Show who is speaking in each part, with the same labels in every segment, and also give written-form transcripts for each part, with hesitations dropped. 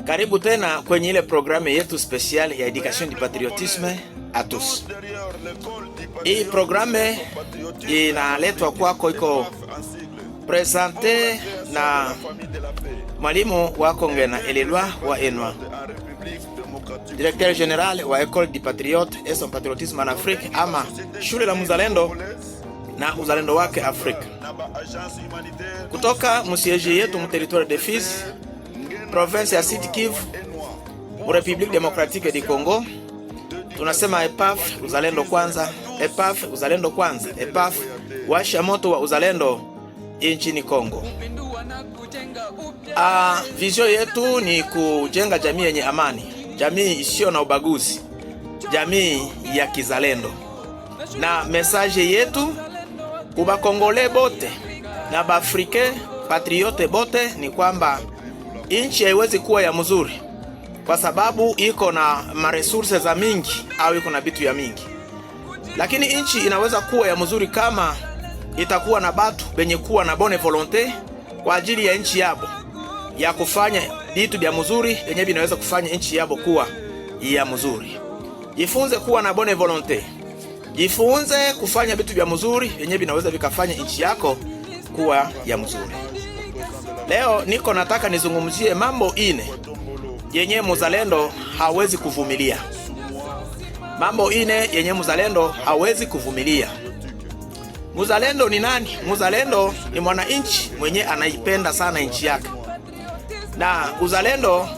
Speaker 1: Karibu tena kwenye ile programu yetu spéciale ya éducation du patriotisme à tous. Hii programme inaletwa kwako, iko présentée na mwalimu wako Ngena Elelwa wa Enwa, directeur général wa École du Patriote et son patriotisme en Afrique, ama shule la muzalendo na uzalendo wake Afrika, kutoka mu siège yetu mu territoire de Fizi, province ya Sud Kivu, mu République Démocratique du Congo. Tunasema EPAF uzalendo kwanza, EPAF uzalendo kwanza, EPAF washa moto wa uzalendo nchini Congo. Vision yetu ni kujenga jamii yenye amani, jamii isiyo na ubaguzi, jamii ya kizalendo, na message yetu kubakongole bote na baafrike patriote bote ni kwamba inchi haiwezi kuwa ya mzuri kwa sababu iko na maressources za mingi au iko na bitu ya mingi, lakini inchi inaweza kuwa ya mzuri kama itakuwa na batu benye kuwa na bonne volonté kwa ajili ya nchi yabo ya kufanya vitu vya mzuri yenye vinaweza kufanya nchi yabo kuwa ya mzuri. Jifunze kuwa na bonne volonté, jifunze kufanya vitu vya mzuri yenye vinaweza vikafanya nchi yako kuwa ya mzuri. Leo niko nataka nizungumzie mambo ine yenye muzalendo hawezi kuvumilia. Mambo ine yenye muzalendo hawezi kuvumilia. Muzalendo ni nani? Muzalendo ni mwananchi mwenye anaipenda sana nchi yake, na uzalendo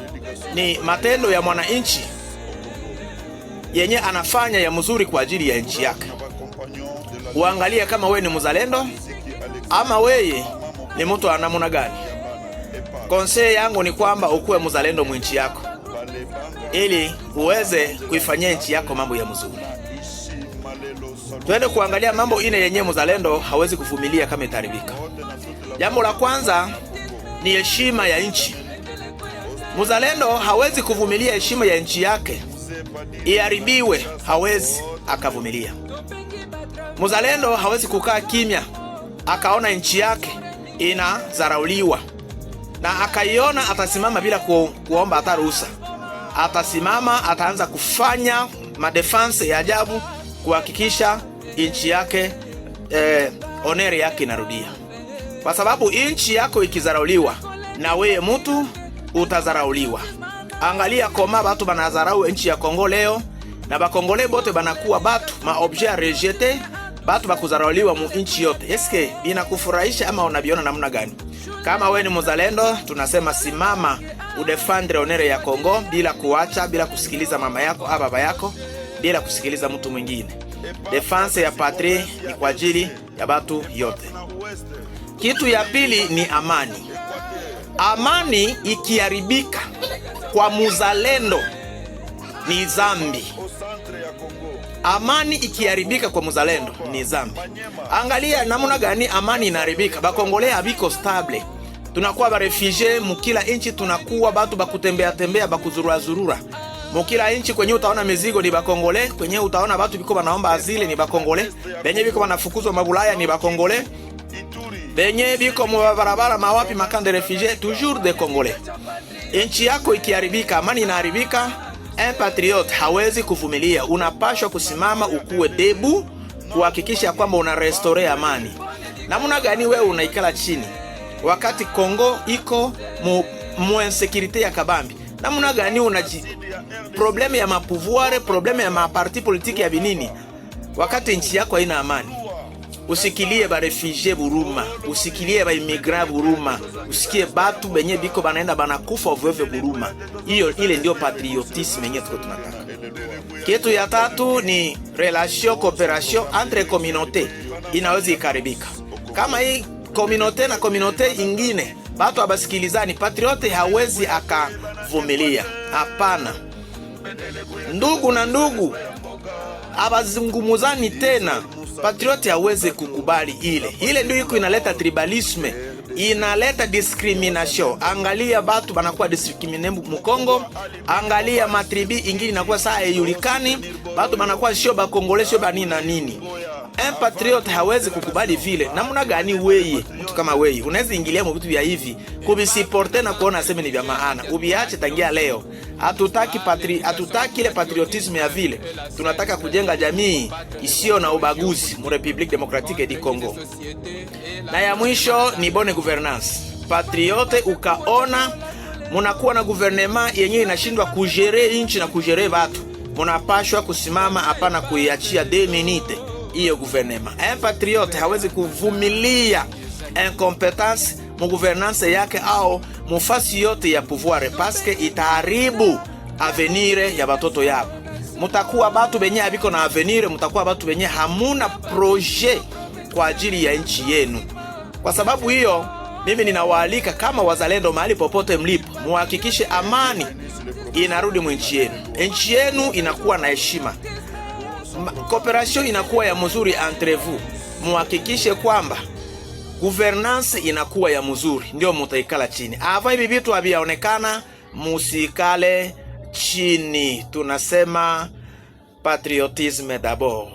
Speaker 1: ni matendo ya mwananchi yenye anafanya ya mzuri kwa ajili ya nchi yake. Uangalie kama wewe ni mzalendo ama weye ni mtu anamuna gani. Conseil yangu ni kwamba ukuwe mzalendo mwinchi yako ili uweze kuifanyia nchi yako mambo ya mzuri. Twende kuangalia mambo ine yenye mzalendo hawezi kuvumilia kama itaribika. Jambo la kwanza ni heshima ya nchi. Mzalendo hawezi kuvumilia heshima ya nchi yake iharibiwe, hawezi akavumilia. Mzalendo hawezi kukaa kimya akaona nchi yake inazarauliwa na akaiona, atasimama bila kuomba hata ruhusa. Atasimama, ataanza kufanya madéfense ya ajabu kuhakikisha nchi yake honneur yake inarudia, kwa sababu nchi yako ikizarauliwa na weye mtu utazarauliwa. Angalia koma batu banazarau nchi ya Kongo leo, na bakongole bote banakuwa batu ma objet rejeté, batu bakuzarauliwa mu nchi yote. Eske inakufurahisha ama unabiona namna gani? Kama we ni mzalendo, tunasema simama udéfendre honneur ya Kongo bila kuacha, bila kusikiliza mama yako au baba yako, bila kusikiliza mtu mwingine. Défense ya patrie ni kwa ajili ya batu yote. Kitu ya pili ni amani. Amani ikiharibika kwa muzalendo ni zambi. Amani ikiharibika kwa muzalendo ni zambi. Angalia namna gani amani inaharibika. Bakongole abiko stable, tunakuwa baréfugiés mukila inchi, tunakuwa batu bakutembea tembea, bakuzurura zurura mukila inchi. Kwenye utaona mizigo ni bakongole, kwenye utaona batu biko banaomba asile ni bakongole, benye biko banafukuzwa mabulaya ni bakongole, benye biko mu barabara mawapi macamps de réfugiés, toujours des Congolais. Inchi yako ikiharibika, amani inaharibika. Un patriote hawezi kuvumilia. Unapashwa kusimama ukuwe debout kuhakikisha kwamba una restaurer amani. Namna gani wewe unaikala chini wakati Kongo iko mu insécurité ya kabambi? Namna gani unaji problème ya mapouvoir, problème ya maparti politique ya binini, wakati nchi yako haina amani? Usikilie ba réfugiés buruma, usikilie ba immigrants buruma, usikie batu benye biko banaenda banakufa ovyo buruma. Hiyo ile ndio patriotisme yenye tuko tunataka. Kitu ya tatu ni relation coopération entre communauté inaweza ikaribika. Kama hii communauté na communauté ingine batu abasikilizani, patriote hawezi akavumilia. Hapana, ndugu na ndugu abazungumuzani tena, patriote hawezi kukubali ile. Ile ndio iko inaleta tribalisme, inaleta discrimination. Angalia batu banakuwa discriminé mu Kongo, angalia matribu ingine inakuwa saa eyulikani, batu banakuwa sio bakongole, sio banini na nini. Un patriote hawezi kukubali vile. Namna gani weye, mtu kama weye, unaweza ingilia mu vitu vya hivi kubisupporter na kuona aseme ni vya maana? Ubiache tangia leo. Hatutaki ile patriotisme ya vile. Tunataka kujenga jamii isiyo na ubaguzi mu République Démocratique du Congo. Na ya mwisho ni bonne gouvernance. Patriote, ukaona munakuwa na gouvernement yenyewe inashindwa kugérer inchi na kugérer watu, munapashwa kusimama, hapana kuiachia 2 minutes hiyo gouvernement. Un patriote hawezi kuvumilia incompetence mu gouvernance yake au mufasi yote ya pouvoir, paske itaharibu avenir ya batoto yabo. Mutakuwa batu benye habiko na avenir, mutakuwa batu benye hamuna projet kwa ajili ya nchi yenu. Kwa sababu hiyo, mimi ninawaalika kama wazalendo, mahali popote mlipo, muhakikishe amani inarudi mwinchi yenu, nchi yenu inakuwa na heshima, coopération inakuwa ya mzuri entre vous. Muhakikishe kwamba gouvernance inakuwa ya mzuri, ndio mutaikala chini. Ava hivi vitu haviyaonekana, musikale chini. Tunasema patriotisme d'abord.